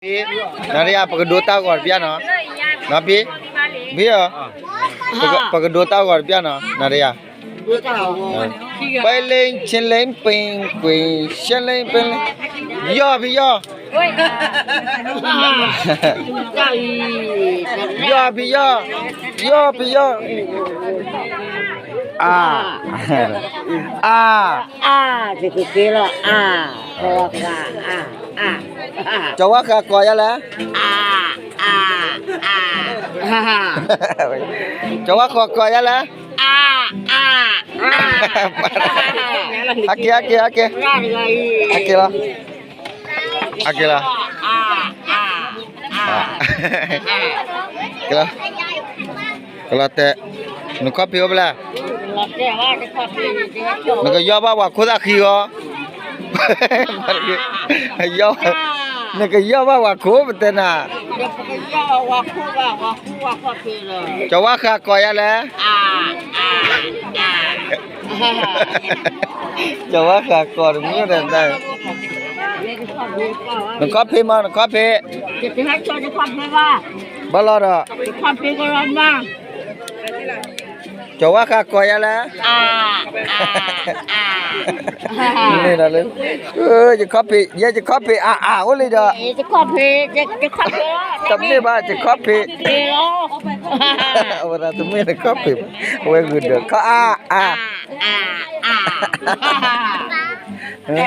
ဖံ, နၤဒီးယၤ ပကဒိတၢ်ဂီၤတပျၢ်နီၤ, နီၤဖံ, ဖံဧၢ, ပကဒိတၢ်ဂီၤတပျၢ်နီၤ နၤဒီးယၤ, ပလ့ဆလ့ပ့ကွ့ရှလ့ပလ့, ယီၢ်ဖံယီၢ်, ယီၢ်ဖံယီၢ်, ယီၢ်ဖံယီၢ်, အါ, အါ, အါ, ကက့ၤလီၤ အါ, ကဝါဃးကိးယၤလဲၣ်, ကဝါဃးကိးယၤလဲၣ်, အက့ၤ အက့ၤ အက့ၤ, အက့ၤလီၤ, အက့ၤလီၤ, ကလီၤ, ကလီၤတဲာ်, နခီၣ်ဖံးအိၣ်ဖဲလဲၣ်, နကယီၢ်ဘၣ်ပှၤခိၣ်သၣ်ဃံဂီၤ, နကယီၢ်ဘၣ်ပှၤခိၣ်ပတဲနၤ, ကဝါဃးကိးယၤလဲၣ်, ကဝါဃးကိးတမံၤဒီး, နခီၣ်ဖံးမး နခီၣ်ဖံး, ဘၣ်လီၤဒီး, ကဝါဃးကိးယၤလဲၣ်, န့ၣ်ဒီးလၢ, ယခီၣ်ဖံး ယဲယခီၣ်ဖံးအါအါအိၣ်လံဒီး, တမ့ၢ်ဘၣ် ယခီၣ်ဖံး, အဝဲဒၣ်တမ့ၢ်နခီၣ်ဖံး, အဝဲဂုာ်ဒီးခီၣ်အါအါ,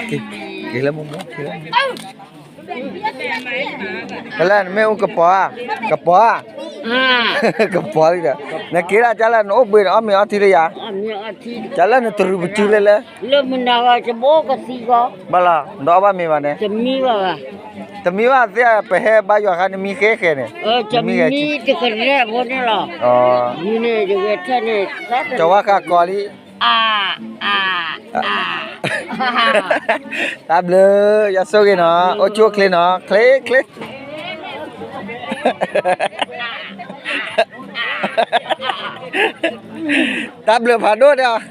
က့ၤလၢမူမူ, ကလၢနမ့ၢ်အိၣ်ကပီၤဧါ, ကပီၤဧါ, ကပီၤလံဒီး, နက့ၤဒၣ်ကၢ်လၢနအိၣ်ဘှံးန့ၣ် အီၣ်မ့ၤအီထံလၢယၤ, ကၢ်လၢနတရူးပစုလၢလဲၣ်, ဘၣ်လီၤ နတအီၣ်ဘၣ်မ့ၤဘၣ်န့ၣ်, တမံဘၣ်သ့ၣ် ပဟဲဘါယွၤခါနမံဃဲဃဲန့ၣ်, ကဝါဃးကိးလံ, တၢ်ဘျုး, ယဆိၣ်ဂ့ၤနီၤ, အိၣ်ဆူၣ်အိၣ်ချ့နီၤ, ချ့ချ့, တၢ်ဘျုးဖးဒိၣ်ဒီး, အဲ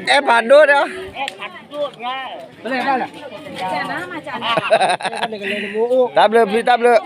ၣ်ဖးဒိၣ်ဒီး, တၢ်ဘျုးဖံ တၢ်ဘျုး